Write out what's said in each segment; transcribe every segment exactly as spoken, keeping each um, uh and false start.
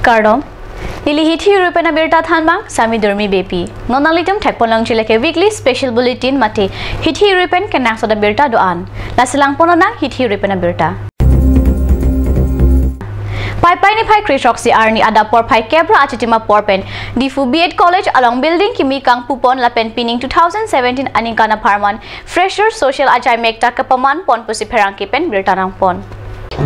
Kardom. Neli hithi rui pen abirta thanbang Sami Durmi Beypi. Non nanglitum thekpon longji lake weekly special bulletin mate hithi rui pen kenangsot abirta do-an. Lasi langpon nang hithi rui pen abirta. Paipai niphai kre-throksi arni adap porphai kep ra achitim apor pen Diphu B Ed College along building kimi kangpupon lapen pining two thousand seventeen aningkan apharman Fresher Social ajaimek ta kepamanpon pusi pherangke pen birta nangpon.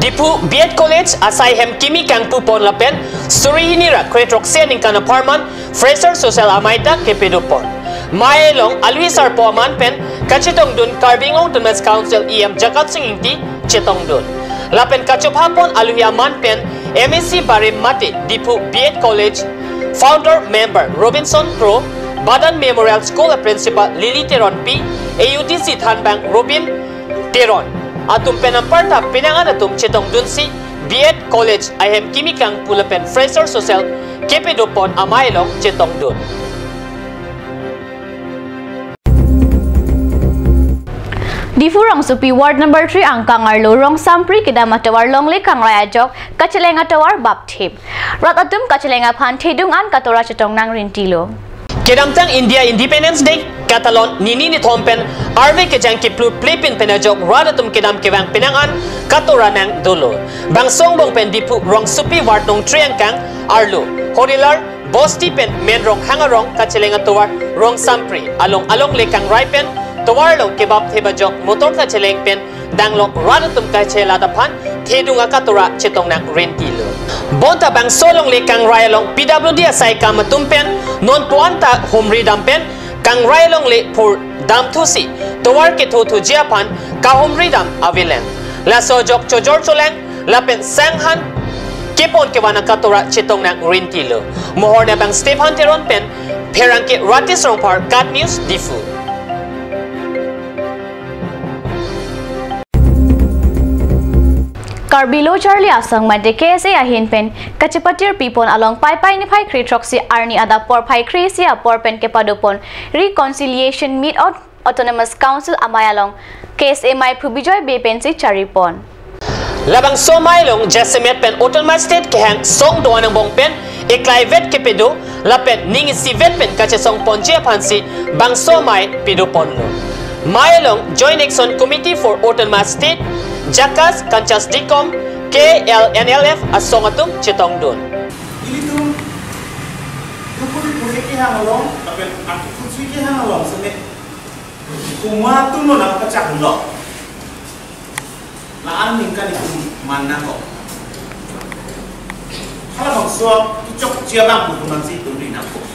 Diphu B Ed College asai hem kimi kangpupon lapen suri hini ra kre-throksi aningkan apharman Fresher Social amei ta kepadopon. Mei along alohi sarpo aman pen kachetongdun Karbi Anglong Autonomous Council E M Jagat Sing Engti chetongdun. Lapen kachophapon alohi aman pen M A C barim mate Diphu B Ed College founder member Robinson Kro, Badan Memorial School a principal Lily Teronpi, A U D C thanbang Robin Teron atum pen anparta penang-an atum chetongdunsi B Ed College ahem kimi kangpu lapen Fresher Social kepadopon amei along chetongdun. Diphu rongsopi ward number three angkang arlo Rongsampri kedam atovar longle kangrai ajok kacheleng atovar bapthip. Rat atum kacheleng aphan thedung an katora chetong nang rintilo. Kedamtang India Independence Day katalon nini nithom pen arve kejang keplu plepin pen ajok rat atum kedam kevang penang an katora nang dolo. Bangso angbong pen Diphu rongsopi ward nong three angkang arlo Horilar Bosti pen Menrong Hangarong kacheleng atovar Rongsampri along alongle kangrai pen tovar along kebapthip ajok motor kacheleng pen danglok rat atum kachelat aphan thedung akatora chetong nang rintilo. Bonta bangso longle kangrai along P W D asai kam atum pen non puan ta humri dam pen kangrai longle phur damthusi tovar kethothuji aphan kahumri dam avelang. Laso ajok chojor choleng lapen sanghan kepon kevan akatora chetong nang rintilo. Mohor nabang Stephen Teron pen pherangke Ratis Rongphar, KAT News, Diphu. Karbi Lo Charli Asong mate K S A ahin pen kachepatir pipon along Paipai niphai kre-throksi arni adap porphai kre-isi apor pen kepadopon Reconciliation Meet on Autonomous Council amei along K S A meiphu Bijoy Bey pensi charipon. Labangso amei along jasemet pen Autonomous State kehang song do-an angbong pen eklaivet kepado lapen ning isivet pen kachesongponji aphansi bangso amei padoponlo. Amei along Joint Action Committee for Autonomous State, JACAS, Kanchas Dikom, K L N L F asong atum chetongdun. Ilitum dukuri puri kehang along, lapen atukutsui kehang along, sene kuma atum lo nangpachak lo. La-an ningkan itum man nangkok. Halabangso kechokche abang pu atum nangsi itum ri nangkok.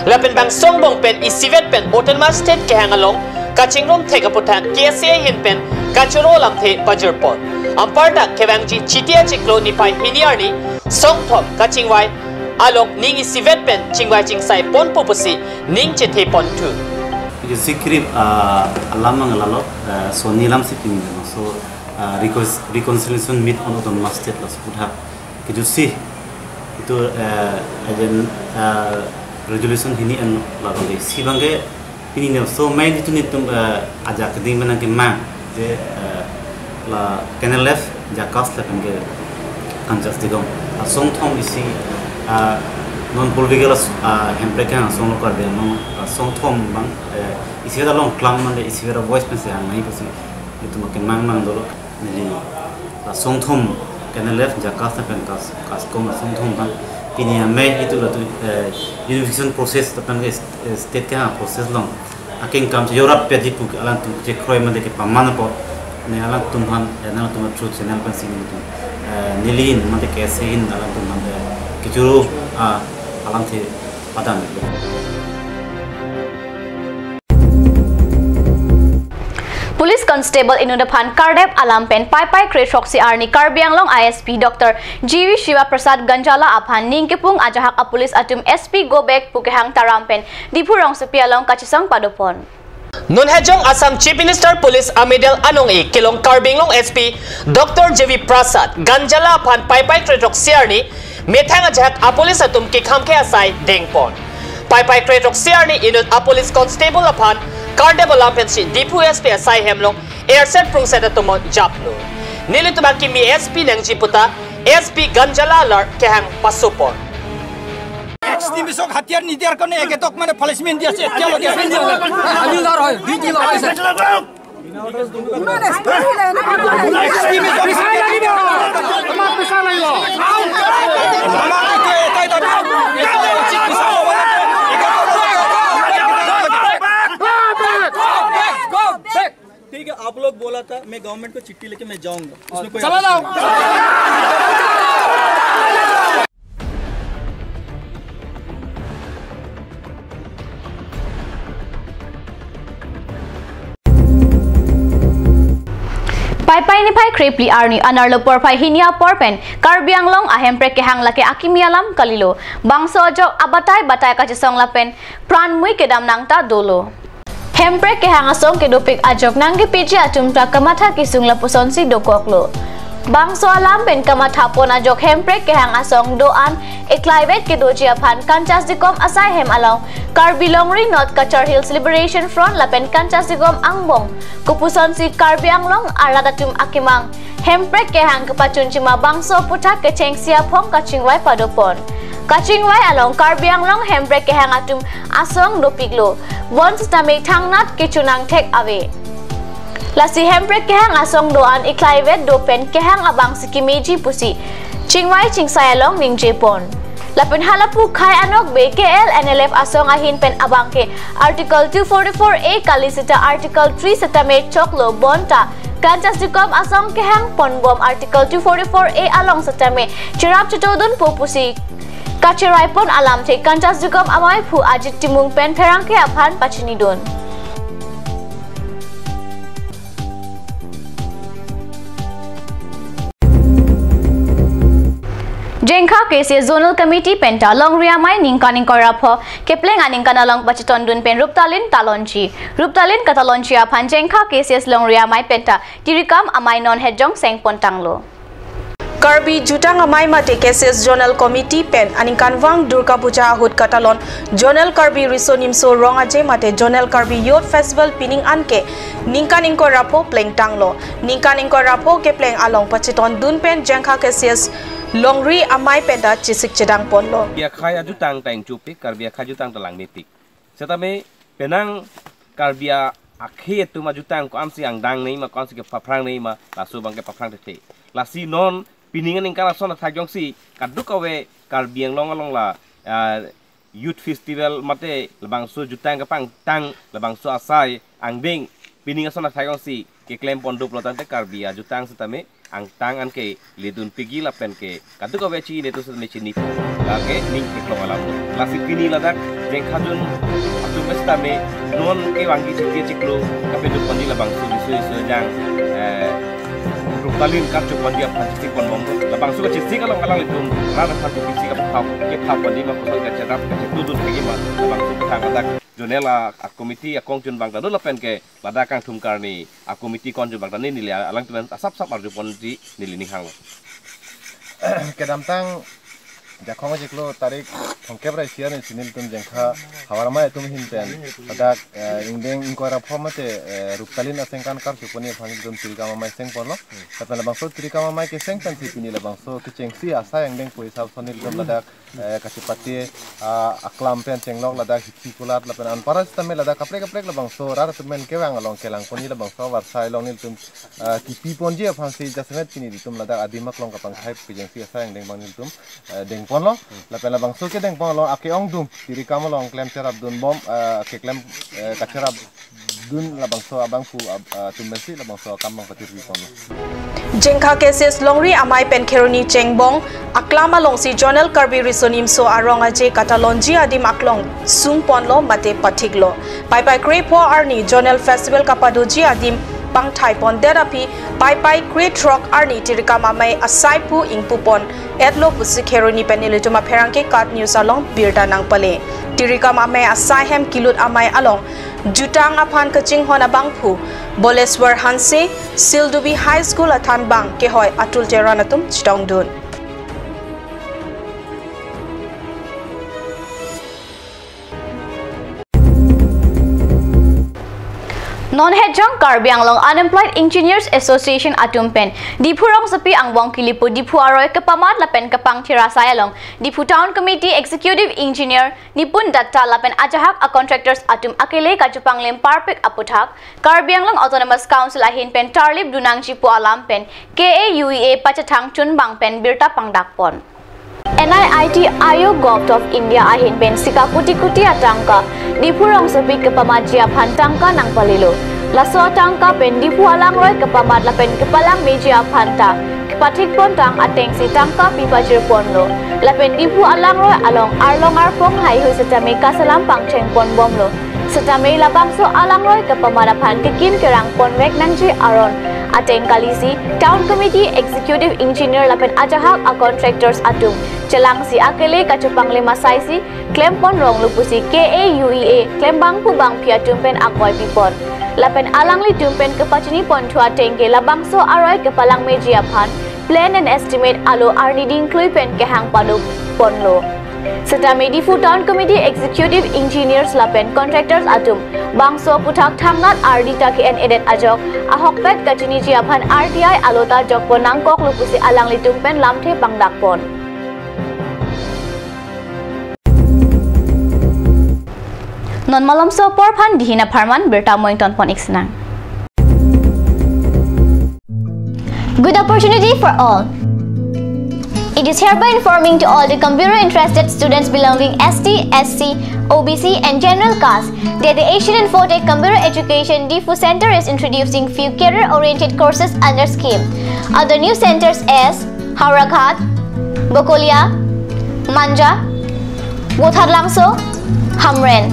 Lapen bangso angbong pen isivet pen Autonomous State kehang along kachingrum thek aphuthak K S A ahin pen kachoro lamthe pajirpon. Anparta kevangji Chiti achiklo niphai hini arni song thom kachingvai along ning isivet pen chingvai chingsai ponpo pusi ning chetheponthu. Kejutsi krip, ah, alam ang lalo, ah, soni alam si pini, so, ah, recon-, reconciliation meet on Autonomous State laso aphuthak kejutsi itum, ah, agen, ah, resolution hini an labang ke si abang ke pini ne so main itum itum, ah, ajak keding menang kemang. Je, eh, la K N L F, JACAS lapen ke Kanchas Dikom. Asong thom isi, ah, non political as-, ah, hemprek kehang asong lo Karbi Anglong, asong thom abang, eh, isivet along klang mande isivet a voice pensi hang nai pusi itum akemang mang dolo. Neli asong thom K N L F, JACAS lapen kas, KASCOM asong thom abang pini amei itum latu, eh, unification process lapen ke, eh, state kehang process along akengkam si yorap pedi pu alangtum chekroi mande kepaman apot ne alangtum aphan, eh, alangtum through channel pensi nelitum, eh, neli ahin mande K S A ahin alangtum aphan, eh, kechoro, ah, alamthe padam. Police Constable inut aphan kardep alam pen Paipai kre-throksi arni Karbi Anglong I S P Doctor G V Shiva Prasad Ganjala aphan ning kepung ajahak a police atum S P go back pu kehang taram pen Diphu rongsopi along kachesong padopon. Non hajong Assam Chief Minister Police amedal anong-e kelong Karbi Anglong S P Doctor G V Prasad Ganjala aphan Paipai kre-throksi arni methang ajahak a police atum kekhamkhe asai dengpon. Paipai kre-throksi arni inut a police constable aphan kardep alam pensi Diphu S P asai hem along erset prungset atum aphan japlo. Nelitum akimi S P nangji puta S P Ganjala alar kehang pasopon. এক্সট্ৰিমিষ্টক হাতিয়াৰ নিদিয়াৰ কাৰণে একেতক মানে পানিচমেণ্ট দি আছে, এতিয়ালৈকে। হাবিলদাৰ হয়, ডিউটি লগাইছে। আমাক এইটো এটাই দাবী, এইটো উচিত বিচাৰ হ'ব লাগে। ठीक है, आप लोग बोला था, मैं गवर्नमेंट को चिट्ठी लेके मैं जाऊंगा, उसमें कोई चला जाओ। Paipai niphai krepli arni anerlo porphai hini apor pen Karbi Anglong ahemprek kehang lake akimi alam kalilo. Bangso ajok abatai batai kachesong lapen pranmui kedam nangta dolo. Hemprek kehang asong kedopik ajok nangkepeji atum ta kamatha kesung lapusonsi dokoklo. Bangso alam pen kamathapon ajok hemprek kehang asong do-an eklaivet kedoji aphan Kanchas Dikom asai hem along Karbi Longri North Cachar Hills Liberation Front lapen Kanchas Dikom angbong kopusonsi Karbi Anglong arat atum akemang hemprek kehang kepachunchima bangso aputhak kechengsi aphong kachingvai padopon. Kachingvai along Karbi Anglong hemprek kehang atum asong dopiklo. Bonsitame thangnat kechunang thek ave. Lasi hemprek kehang asong do-an eklaivet do pen kehang abangsi kemeji pusi chingvai chingsai along ningjepon. Lapen halapu khei anokbe K L N L F asong ahin pen abangke Article two forty-four A kali seta Article three seta me choklo bonta Kanchas Dikom asong kehang ponbom Article two forty-four A along seta me cherap chetodunpo pusi kacheraipon alamthe Kanchas Dikom amaiphu Ajit Timung pen pherangke aphan pachinidun. Jengkha K C S Zonal Committee penta Longri Amei ningkan ingkoi ra pho kepleng aningkan along pachetondun pen ruptalin talonji. Ruptalin katalonji aphan Jengkha K C S Longri Amei penta Tirikam Amei non hejong sengpon tanglo. Karbi Jutang Amei mate K C S Zonal Committee pen aningkanvang Durga Puja ahut katalon Zonal Karbi Riso Nimso Rong Aje mate Zonal Karbi Youth Festival pining anke ningkan ingkoi ra pho plengtanglo. Ningkan ingkoi ra pho kepleng along pachetondun pen Jengkha K C S Longri Amei penta chesik chedangponlo. Karbi akhei ajutang ta ingchupik, Karbi akhei ajutang ta langmepik. Setame penang Karbi akhei atum ajutang ko-ansi angdang nei ma, ko-ansi kepaphrang nei ma, laso abangke paphrang thethe. Lasi non pining aningkan ason athak jongsi kadokave Karbi Anglong along la, ah, Youth Festival mate labangso jutang kepangtang labangso asai angdeng pining ason athak jongsi keklempon doplo tangte Karbi ajutang setame angtang anke ledun pigi lapen ke kadokave chi netu setame chinipo. Lake ning keklong alam. Lasi pini ladak Jengkha Zone atum setame non kevangji chiklo kapeduponji labangso riso riso jang, eh, ruptalin kachupponji aphan chesik ponbomlo. Labangso kachesik along alanglitum rat aphan kopisi kaphap, kephaponji ma, koson kacherap kachetudun pegi ma, labangso kethang ladak zonal a, a committee akongchun abang ta do lapen ke ladak kangthum karni a committee kongchun abang ta ne neli alangtum asapsap arjuponji neli ning hanglo. Kedamtang Jakhong chiklo tarik thomkep ra isi arni si nelitum Jengkha Havar Amei atum ahin pen ladak, eh, ingdeng ingkoi ra pho mate, eh, ruptalin asengkan karchupon aphan nelitum Tirikam Amei sengponlo. Lapen labangso Tirikam Amei keseng pensi pini labangso kechengsi asai angdeng pu hisap ason nelitum ladak, eh, kachepate, ah, aklam pen chenglok ladak hithi kulat lapen anpara setame ladak kaprek kaprek labangso rat atum pen kevang along kelangponji labangso avarsai along nelitum, ah, kipiponji aphansi jasemet pini nelitum ladak adim aklong kapangthai kechengsi asai angdeng abang nelitum, eh, dengponlo. Lapen labangso kedengpon along ake-ongdung Tirikam along klem cherapdunbom, eh, keklem, eh, kacherapdun labangso abangphu ab-, ah, atum pensi labangso akam abang patirpiponlo. Jengkha K C S Longri Amei pen Kheroni Chengbong aklam alongsi Zonal Karbi Riso Nimso Arong Aje katalonji adim aklong sungponlo mate pathiklo. Paipai krepho arni Zonal Festival kapadoji adim pangthaipondet aphi Paipai krethrok arni Tirikam Amei asaiphu ingpupon etlo pusi Kheroni pen nelitum apherangke KAT News along birta nangpale. Tirikam Amei asai hem kilut amei along jutang aphan kachinghon abangphu Boleswar Hanse, Sildubi High School athanbang kehoi Atul Teron atum chetongdun. Non hejong Karbi Anglong Unemployed Engineers Association atum pen Diphu rongsopi angbong kilipu Diphu aroi kepamat lapen kepangthir asai along Diphu Town Committee Executive Engineer Nipun Datta lapen ajahak a contractors atum akele kachepanglim parpik aputhak Karbi Anglong Autonomous Council ahin pen tarlip dunangji pu alam pen K A U E A pachethang chunbang pen birta pangdakpon. N I I T Aayog, Govt of India ahin pen sika kuti kuti atangka Diphu rongsopi kepamatji aphan tangka nangpalilo. Laso atangka pen Diphu alangroi kepamat lapen kepalangmeji aphan ta kepathikpontang atengsi tangka pi pajirponlo. Lapen Diphu alangroi along arlong arpong haihui setame kaselam pangchengponbomlo. Setame labangso alangroi kepamat aphan kekim kerang ponvek nangji aron ateng kalisi Town Committee Executive Engineer lapen ajahak a contractors atum chelangsi akele kachepanglim asaisi klempon ronglo pusi K A U E A klembangpo bangpi atum pen akoi pipon. Lapen alanglitum pen kepachiniponthu atengke labangso aroi kepalangmeji aphan plan and estimate alo arni dingklui pen kehang padukponlo. Setame Diphu Town Committee Executive Engineers lapen contractors atum bangso aputhak thangnat ardi ta ke-en edet ajok ahokpet kachiniji aphan R T I alo ta jokpon nangkoklo pusi alanglitum pen lamthe pangdakpon. Non malomso apor aphan dihin apharman birta moingtonpon iksinang. Good opportunity for all. It is hereby informing to all the computer interested students belonging S T, S C, O B C and general caste that the Asian Infotech Computer Education Diphu Center is introducing few career oriented courses under scheme. Other new centers as Howraghat, Bokolia, Manja, Vothatlangso, Hamren.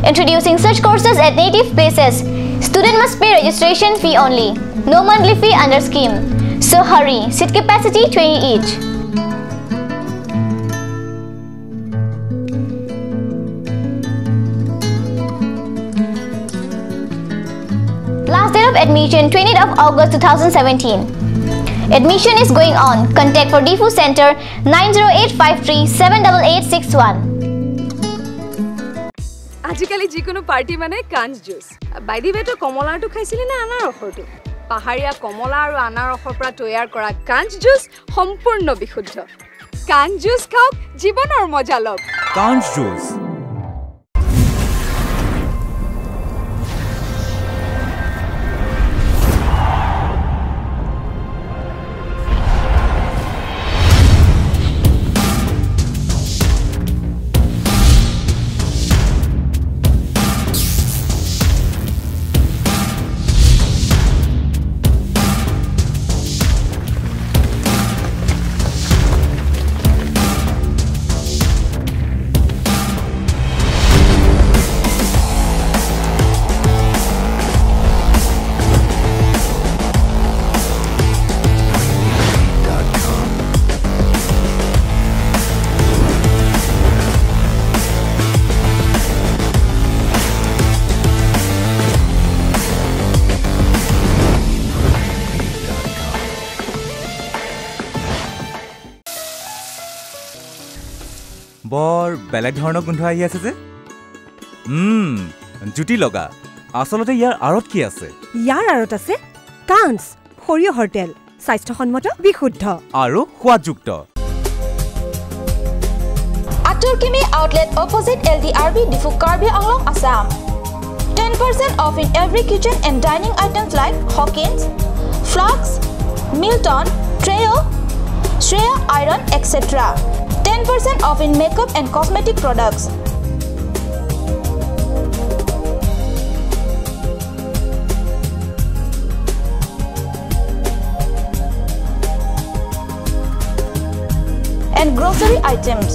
Introducing such courses at native places. Student must pay registration fee only. No monthly fee under scheme. So hurry, seat capacity twenty each. Last date of admission, twentieth of August two thousand seventeen. Admission is going on. Contact for Diphu Center nine zero eight five three seven double eight six one. আজিকালি যিকোনো পাৰ্টি মানে কাঞ্চ juice. By the ৱে, তই কমলাৰটো খাইছিলি নে আনাৰসৰটো? পাহাৰীয়া কমলা আৰু আনাৰসৰ পৰা তৈয়াৰ কৰা কাঞ্চ জুচ সম্পূৰ্ণ বিশুদ্ধ। কাঞ্চ জুচ খাওক, জীৱনৰ মজা লওক। কাঞ্চ জুচ। বৰ বেলেগ ধৰণৰ গোন্ধ আহি আছে যে। উম, জুতি লগা। আচলতে ইয়াৰ আঁৰত কি আছে? ইয়াৰ আঁৰত আছে কাঞ্চ, সৰিয়হৰ তেল, স্বাস্থ্যসন্মত, বিশুদ্ধ। আৰু সোৱাদযুক্ত। Atur Kimi Outlet, opposite L D R B, Diphu, Karbi Anglong, Assam. Ten percent off in every kitchen and dining items like Hawkins, Flux, Milton, Trio, Shreya Iron, et cetera. Ten percent off in makeup and cosmetic products. And grocery items.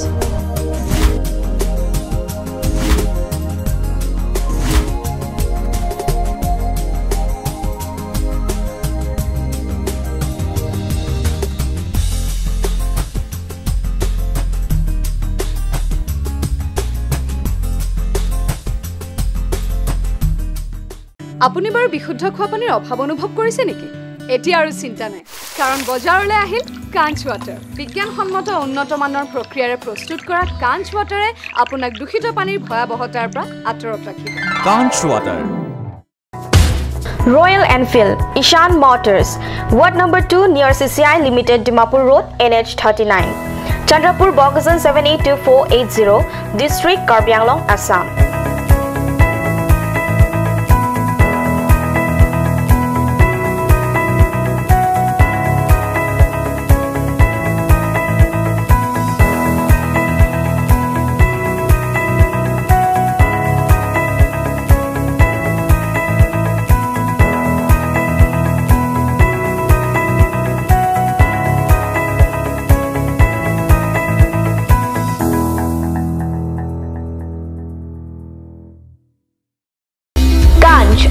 আপুনি বাৰু বিশুদ্ধ খোৱা পানীৰ অভাৱ অনুভৱ কৰিছে নেকি? এতিয়া আৰু চিন্তা নাই, কাৰণ বজাৰলৈ আহিল কাঞ্চ ৱাটাৰ। বিজ্ঞানসন্মত উন্নত মানৰ প্ৰক্ৰিয়াৰে প্ৰস্তুত কৰা কাঞ্চ ৱাটাৰে আপোনাক দূষিত পানীৰ ভয়াৱহতাৰ পৰা আঁতৰত ৰাখিব। কাঞ্চ water. Royal Enfield, Ishan Motors, Ward number two near C C I Limited, Dimapur Road, N H thirty-nine, Chandrapur, Bokajan seven eight two four eight zero, District, Karbi Anglong, Assam. Kanch.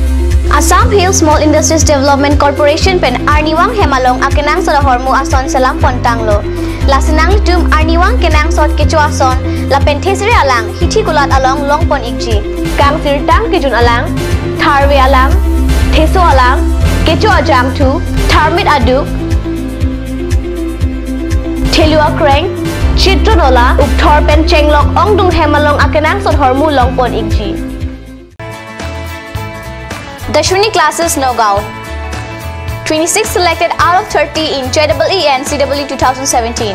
Assam Hill Small Industries Development Corporation pen arnivang hem along akenangsot ahormu ason selam pon tanglo. Lasi nanglitum arnivang kenangsot kecho ason lapen thesere alang hithi kulat along long pon ikji. Kangsirtang kejun alang, tharve alang, theso alang, kecho ajangthu, tharmit aduk, thelu akreng, chitron ola, ukthor pen chenglok ongdung hem along akenangsot ahormu long pon ikji. Dashwini Classes, Nagaon. Twenty-six selected out of thirty in J E E and C E E two thousand seventeen.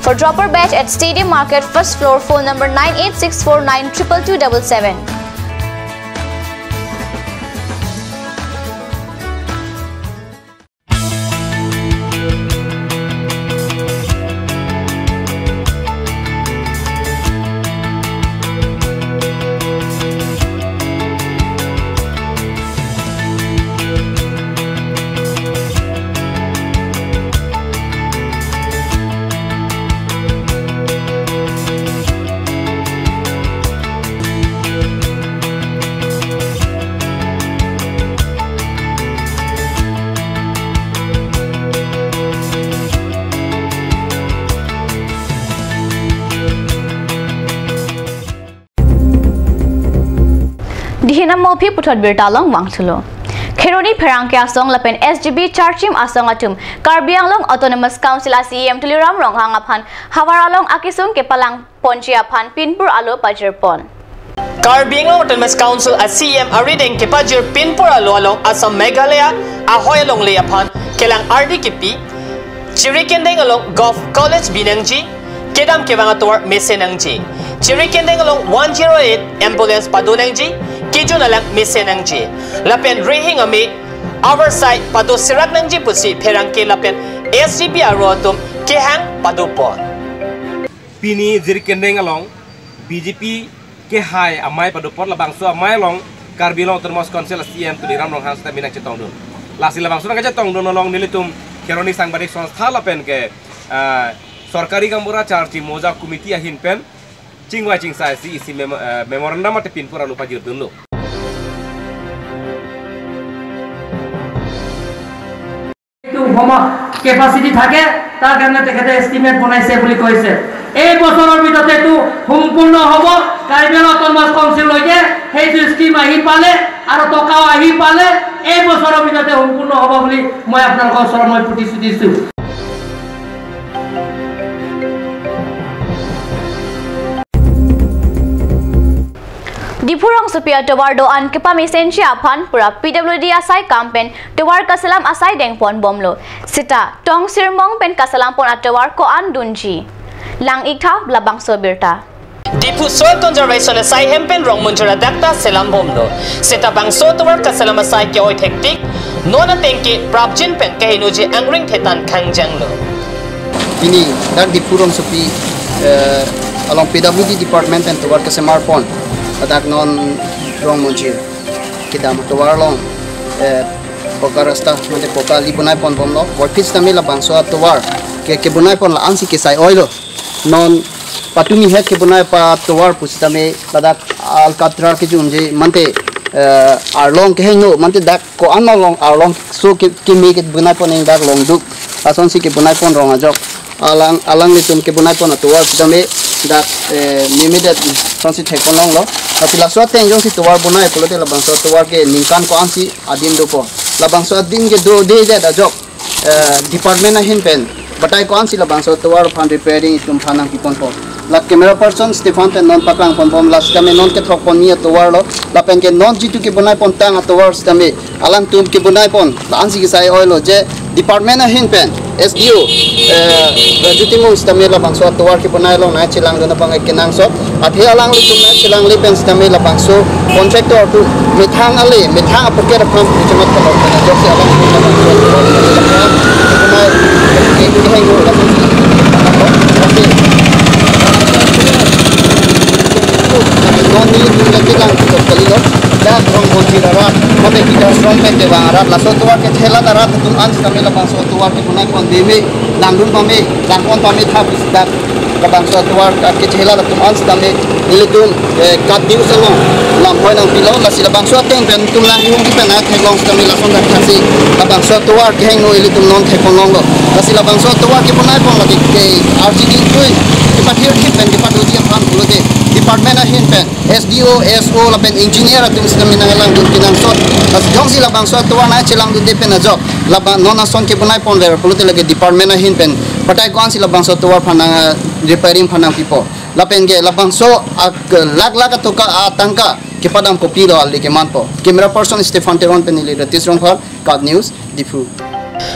For dropper batch at Stadium Market, first floor, phone number nine eight six four nine triple two double seven. Dihin amo aphi puthot birta along vangthulo. Kheroni pherangke asong lapen S G B charchim asong atum Karbi Anglong Autonomous Council a C E M Tuliram Ronghang aphan havar along akesung kepalang ponji aphan pinpur alo pajir pon. Karbi Anglong Autonomous Council a C E M arideng kepajir pinpur alo along Assam Meghalaya ahoi alongle aphan kelang ardi kipi, Chirikendeng along Govt College binangji, kedam kevang atovar mesen nangji. Chirikendeng along one zero eight ambulance pado nangji, kejun alang mesen nangji. Lapen rihing ame avar sai pado serak nangji pusi pherangke lapen S G B aro atum kehang pado pon. Pini Jirikendeng along B J P kehai amei pado pon, labangso amei along Karbi Anglong Autonomous Council a C E M Tuliram Ronghang seta mina chetongdun. Lasi labangso nangkachetongdun along nelitum Kheroni Sangbadik Songstha lapen ke, ah, Sorkari Gaonbura Charchim Moja Committee ahin pen chingvai chingsai si isi memo-, eh, memorandum mate pinpur alo pajirdunlo. এইটো সময় কেপাচিটি থাকে, তাৰ কাৰণে তেখেতে এষ্টিমেট বনাইছে বুলি কৈছে। এই বছৰৰ ভিতৰতে এইটো সম্পূৰ্ণ হ'ব। কাৰ্বি আংলং অট'নমাছ কাউন্সিললৈকে সেইটো স্কিম আহি পালে আৰু টকাও আহি পালে এই বছৰৰ ভিতৰতে সম্পূৰ্ণ হ'ব বুলি মই আপোনালোকৰ ওচৰত মই প্ৰতিশ্ৰুতি দিছোঁ। Diphu rongsopi atovar do-an kepamesenji aphan pura P W D asai kam pen tovar kaselam asai dengpon bomlo. Seta tong sirmong pen kaselam pon atovar ko-an dunji. Lang-iktha labangso birta. Diphu Soil Conservation asai hem pen Rongmonjir adak ta selam bomlo. Seta bangso atovar kaselam asai ke-oi thektik, non ateng ke prapjin pen kahenoji angring thetan khangjanglo. Pini dak Diphu rongsopi, eh, along P W D department pen tovar kesemar pon, ladak non Rongmonjir kedam atovar along, eh, poka rasta, mate poka ali bonai pon bomlo. Koipis tame labangso atovar ke, kebonai pon la-ansi kesai oilo. Non patumi het kebonai pa tovar pusitame ladak alkatra kejunje mante, eh, arlong kehingno mante dak ko-an along arlong so ke, keme kebonai pon ing dak longduk. Lasonsi kebonai pon rong ajok. Alang, alanglitum kebonai pon atovar sitame dak, eh, mimi det sonsi thekpon longlo. Lasi laso ateng jongsi tovar bonai pulote labangso atovar ke ningkan ko-ansi adim dopo. Labangso adim ke dode det ajok, eh, department ahin pen batai ko-ansi labangso atovar aphan repairing itum aphan nangpiponpo. La camera person Stephen pen non paklangponbom, la sitame non kethokpon ni atovar lo. Lapen ke non jitu kebonai pontang atovar sitame alangtum kebonai pon, la-ansi kisai oilo je department ahin pen S D O, eh, Raju Timung sitame labangso atovar kebonai along nangchelangdun abang kenangsot. Athe alanglitum nangchelangle pen sitame labangso contractor atum methang ale, methang apocket aphan puchemat kolor pen ajoksi alangtum labangso atovar kebonai ke kehengno labangso. Non nelitum le kelang ketok kalilo. Dak rong bonji arat, mate kita rong pen tebang arat, laso atovar kechela arat atum an sitame labangso atovar kebonai pon beme, langdun pame, langpon pame tha pusi dak labangso atovar kechela atum an sitame nelitum, eh, kat diu salong lamhoi nangpilo, lasi labangso ateng pen itum lang ihum kipen nangtheklong sitame lason dak kasi labangso atovar kehengno ilitum non thekpon longlo. Lasi labangso atovar kebonai pon lagi ke R G D tui kipathir thip pen kipadoji aphan pulote department ahin pen S D O, S O lapen engineer atum sitame nanglangdun kenangsot. Lasi jongsi labangso atovar nangchelangdunde pen ajok labang non ason kebonai ponver pulote lake department ahin pen batai ko-ansi labangso atovar aphan nang, eh, repairing aphan nangpipo. Lapen ke labangso ak lakh lakh atoka atangka kepadam kopilo ale kemanpo. Camera person Stephen Teron pen neli Ratish Rongphar, KAT News, Diphu.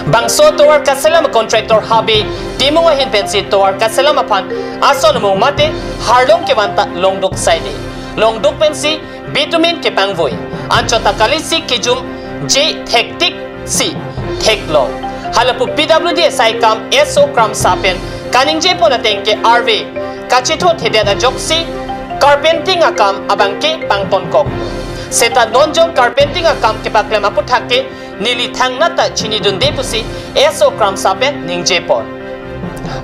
Bangso tovar kaselam contractor Habe Timung ahin pensi tovar kaselam aphan ason amung mate harlong kevan ta longduk saide. Longduk pensi bitumen kepangvoi. Anchot ta kalisi kejum je thektiksi theklong. Halapu P W D asai akam S O Kramsa pen kaningje pon ateng ke arve kachethot hedet ajoksi carpenting akam abang ke pangtonkok. Seta non jong carpenting akam kepaklem aputhak ke neli thangnat ta chinidunde pusi S O Kramsa pen ningje pon.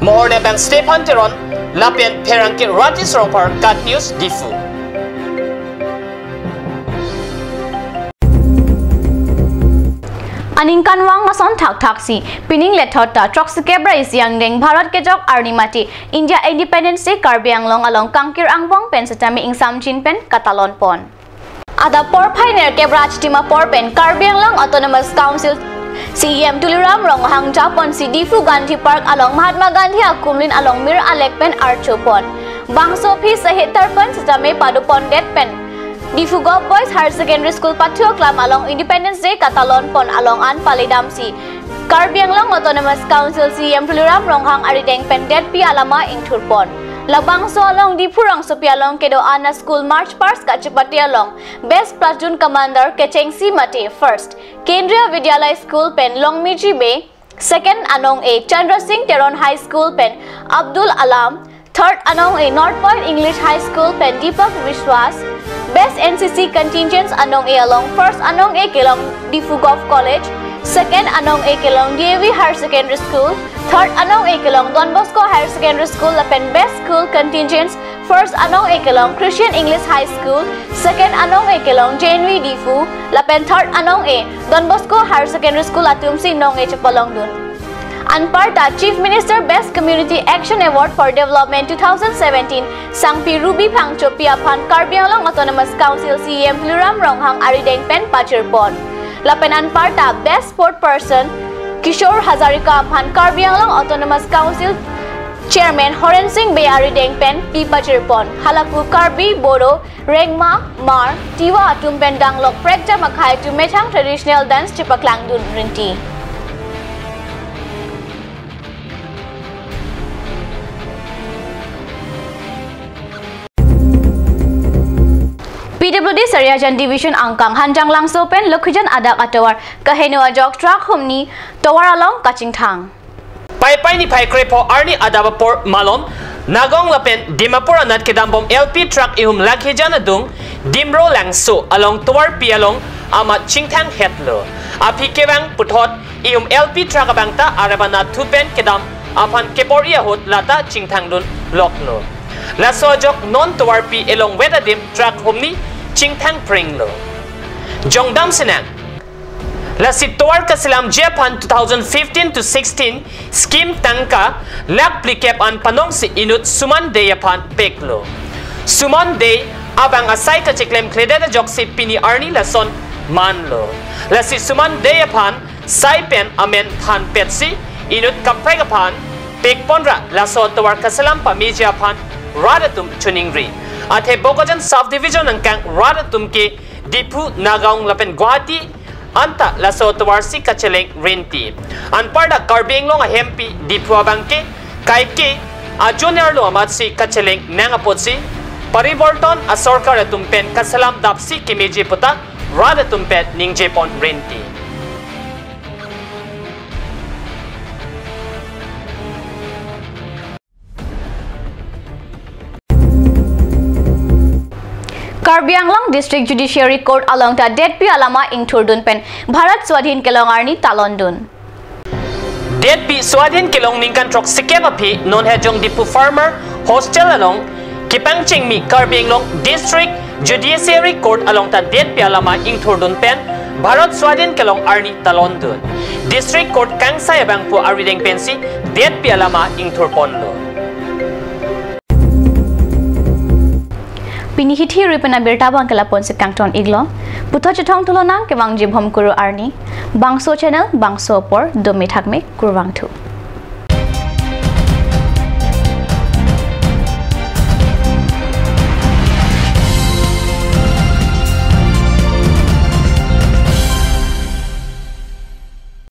Mohor ne bang Stephen Teron lapen pherangke Ratish Rongphar, KAT News, Diphu. Aningkanvang ason thakthaksi pining lethot ta throksi kep ra isi angdeng Bharat kejok arni mate India Independence Day Karbi Anglong along kangkir angbong pen sitame ingsamjin pen katalon pon. Adap porphai nerkep ra achitim apor pen Karbi Anglong Autonomous Council C E M Tuliram Ronghang japonsi Diphu Gandhi Park along Mahatma Gandhi akumlin along mir alek pen archopon. Bangso aphi Shahid Tarpan sitame padopondet pen Diphu Govt Boys Higher Secondary School pathu aklam along Independence Day katalon pon along an paledamsi Karbi Anglong Autonomous Council C E M Tuliram Ronghang arideng pen detpi alama ingthurpon. Labangso along Diphu rongsopi along kedo-an a-school march past kachepate along Best Platoon Commander kechengsi mate first Kendriya Vidyalaya School pen Longmiji Bey, second anong-e Chandra Singh Teron High School pen Abdul Alam, third anong-e North Point English High School pen Deepak Biswas, Best N C C Contingents anong-e along first anong-e kelong Diphu Govt College, second anong-e kelong D A V Higher Secondary School, third anong-e kelong Don Bosco Higher Secondary School lapen Best School Contingents first anong-e kelong Christian English High School, second anong-e kelong J N V Diphu, lapen third anong-e Don Bosco Higher Secondary School atumsi nong-e chepalongdun. Anparta Chief Minister Best Community Action Award for Development two thousand seventeen Sangpi Ruby Phangchopi aphan Karbi Anglong Autonomous Council C E M Tuliram Ronghang arideng pen pachirpon. Lapen anparta Best Sport Person Kishore Hazarika aphan Karbi Anglong Autonomous Council Chairman Horen Singh Bey arideng pen pi pachirpon. Halapu Karbi, Bodo, Rengma, Hmar, Tiwa atum pen danglok prekjam akhei atum methang traditional dance chepaklangdun rinti. P W D Sariajan Division angkang Hanjanglangso pen Lokhijan adak atovar kaheno ajok truck humni tovar along kachingthang. Paipai niphai krepho arni adap apor malom Nagaon lapen Dimapur anat kedambom L P truck ihum Lokhijan adung Dimro Langso along tovarpi along amat chingthang hetlo. Aphi kevang puthot ihum L P truck abang ta arabana thu pen kedam aphan kepor-i ahut lata chingthangdun loklo. Laso ajok non tovarpi elongvet adim truck humni chingthang prenglo. Jongdam sinang. Lasi tovar kaselamji aphan two thousand fifteen to sixteen scheme tangka lakh phlikep an panongsi inut Suman Dey aphan peklo. Suman Dey abang asai kacheklemkledet ajoksi pini arni lason manlo. Lasi Suman Dey aphan sai pen amen thanpetsi inut kaprek aphan pekponra laso tovar kaselam pameji aphan rat atum choningri. Athe Bokajan Sub Division angkang rat atum ke Diphu, Nagaon lapen Guwahati anta laso tovarsi kacheleng rinti. Anparta Karbi Anglong ahempi Diphu abangke kaike ajonerlo amatsi kacheleng nang apotsi pariborton asorkar atum pen kaselam dapsi kemeji puta rat atum pen ningjepon rinti. Karbi Anglong District Judiciary Court along ta detpi alama ingthurdun pen Bharat Swadhin kelong arni talondun. Detpi Swadhin kelong ningkan throksikep aphi non Hejong Diphu Farmer Hostel along kepangchengmi Karbi Anglong District Judiciary Court along ta detpi alama ingthurdun pen Bharat Swadhin kelong arni talondun. District Court kangsai abangphu arideng pensi detpi alama ingthurponlo. Pini hithi ri pen abirta abangke lapu-ansi kangton-iklo. Puthot chethong thulo nang kevangji Bhomkuru arni. Bangso channel, bangso apor, dome thakme, kurvangthu.